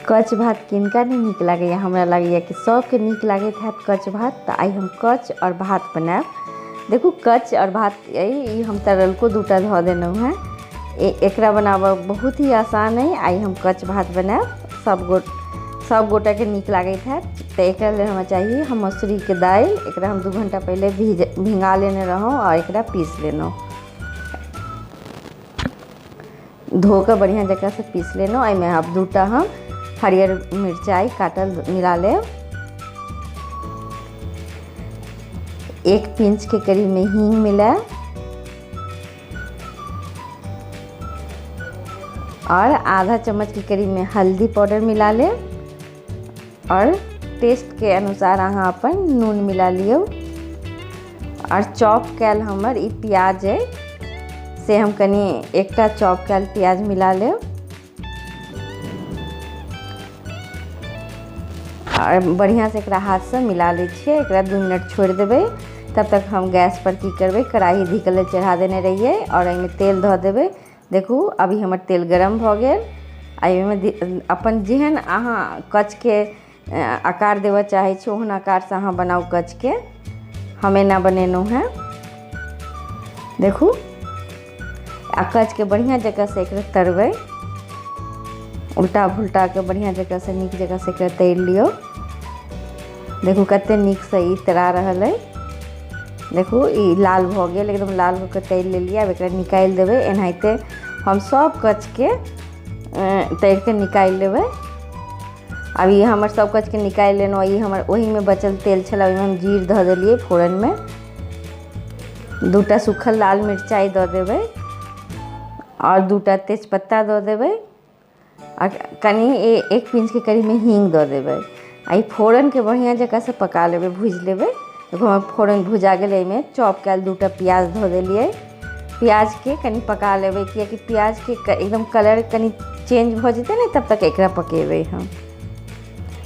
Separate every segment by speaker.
Speaker 1: कच भात किनका नहि नीक लागैए? हमरा लागैए कि सबके नीक लागैत हैत कच भात। तऽ आइ हम कच आओर भात बनायब। देखू कच आओर भात ई हम तरलको दूटा धऽ देलहुँ हेँ। एकरा बनाबऽ बहुत ही आसान अइ। आइ हम कच भात बनायब, सब गोटाके नीक लागैत हैत। तऽ एकरा लेल हमरा चाही हम मसूरीके दालि। एकरा हम 2 घंटा पहिले भिगा लेने रहौँ आओर एकरा पीस लेलहुँ, धो कऽ बढ़िआँ जकाँसँ पीस लेलहुँ। एहिमे आब 2टा हम हरियर मिरचाइ काटल मिला लेब, 1 पिंच के करीब में हींग मिलायब और आधा चम्मच के करीब में हल्दी पाउडर मिला लेब और टेस्ट के अनुसार अहाँ अपन नून मिला लियौ। और चॉप कयल हमर ई प्याज अइ से हम कनि 1टा चॉप कयल प्याज मिला लेब और बढ़िआँ से एकरा हाथसँ मिला लै छियै। एकरा 2 मिनट छोड़ि देबै। तब तक हम गैस पर की करबै, कढ़ाई धीकल लेल चढ़ा देने रहियै और एहिमे तेल धऽ देबै। देखू अभी हमर तेल गरम भऽ गेल। एहिमे अपन जेहन अहाँ कचके आकार देबऽ चाहै छी ओहन आकारसँ अहाँ बनाउ कचके। हम एना बनेलहुँ हेँ। देखू आ कचके बढ़िआँ जकाँसँ एकरा तरबै, उल्टा फुल्टा के बढ़िआँ जकाँसँ नीक जकाँसँ एकरा तरि लियौ। देखू कते नीकसँ ई तरा रहल अइ। देखू ई लाल भऽ गेल, एकदम लाल भऽ कऽ तरि लेलियै। आब एकरा निकालि देबै। एनाहिते हम सब कचके तरि कऽ निकालि लेबै। आब ई हमर सब कचके निकालि लेलहुँ। ई हमर ओहिमे बचल तेल छलै, ओहिमे हम जीर धऽ देलियै फोरनमे। 2टा सूखल लाल मिरचाइ दऽ देबै और 2टा तेजपत्ता दऽ देबै आ कनि 1 पिंच के करीबमे हींग दऽ देबै। आ ई फोरनके बढ़िआँ जकाँसँ पका लेबै, भूजि लेबै। देखू हमर फोरन भुजा गेलै। एहिमे चॉप कयल 2टा प्याज धऽ देलियै। प्याजके कनि पका लेबै, कियाकि प्याजके एकदम कलर कनि चेंज भऽ जेतै ने तब तक एकरा पकेबै हम।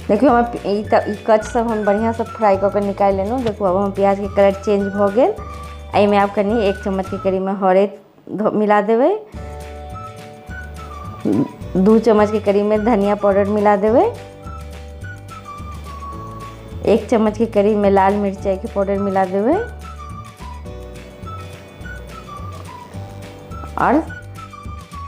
Speaker 1: देखियौ हमर ई कच सब हम बढ़िआँसँ फ्राइ कऽ कऽ निकालि लेलहुँ। देखू आब हमर प्याजके कलर चेंज भऽ गेल। एहिमे आब कनि 1 चम्मचके करीबमे हरैद मिला देबै, 2 चम्मचके करीबमे धनिया पाउडर मिला देबै, 1 चम्मचके करीबमे लाल मिरचाइके पाउडर मिला देबै और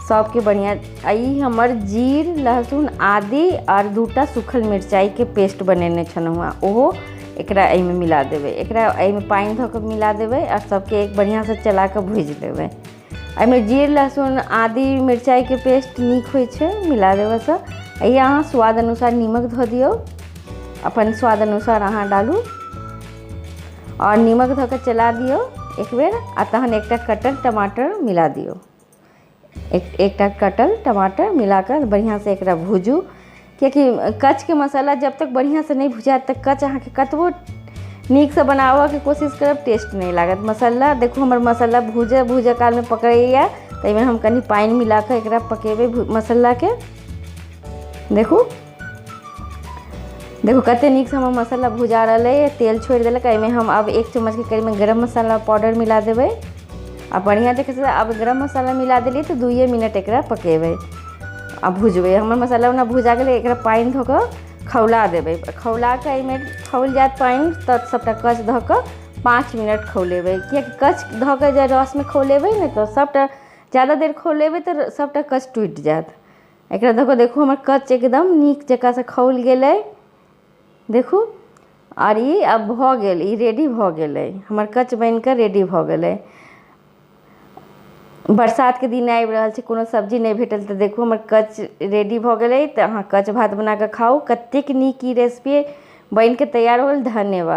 Speaker 1: सबके बढ़िआँ। ई हमर जीर लहसुन आदि और 2टा सूखल मिरचाइके पेस्ट बनेने छलहुँ हेँ, ओहो एकरा एहिमे मिला देबै। एकरा एहिमे पानि धऽ कऽ मिला देबै और सबके एक बढ़िआँसँ चला कऽ भूजि लेबै। एहिमे जीर लहसुन आदि मिरचाइके पेस्ट नीक होइ छै मिला देबऽसँ। एहि अहाँ स्वाद अनुसार नीमक धऽ दियौ, अपन स्वाद अनुसार अहाँ डालू और नीमक धऽ कऽ चला दियौ एक बेर। आ तहन 1टा कटल टमाटर मिला दियौ। 1टा कटल टमाटर मिला कऽ बढ़िआँसँ एकरा भूजू, कियाकि कचके मसाला जब तक बढ़िआँसँ नहि भुजायत तक कच अहाँके कतबो नीकसँ बनाबऽके कोशिश करब टेस्ट नहि लागत। मसाला देखू हमर मसाला भूजऽ भूजऽ कालमे पकड़ैए, ताहिमे हम कनि पानि मिला कऽ एकरा पकेबै मसालाके। देखू देखू कते नीकसँ हमर मसाला भुजा रहल अइ, तेल छोड़ि देलक। एहिमे हम आब 1 चम्मचके करीबमे गरम मसाला पाउडर मिला देबै आ बढ़िआँ तरीकासँ आब गरम मसाला मिला देलियै तऽ 2 मिनट एकरा पकेबै आ भुजबै। हमर मसाला ओना भुजा गेलै। एकरा पानि धऽ कऽ खौला देबै। खौला कऽ एहिमे खौल जायत पानि तऽ सबटा कच धऽ कऽ 5 मिनट खौलेबै, कियाकि कच धऽ कऽ जे रसमे खौलेबै ने तऽ सबटा ज्यादा देर खौलेबै तऽ सबटा कच टूटि जायत। एकरा धऽ कऽ देखू हमर कच एकदम नीक जकाँसँ खौल गेलै। देखू आओर ई आब भऽ गेल, ई रेडी भऽ गेलै, हमर कच बनि कऽ रेडी भऽ गेलै। बरसातके दिन आबि रहल छै, कोनो सब्जी नहि भेटल तऽ देखू हमर कच रेडी भऽ गेलै। तऽ अहाँ कच भात बना कऽ खाउ, कतेक नीक ई रेसिपी बनि कऽ तैयार हो गेल। धन्यवाद।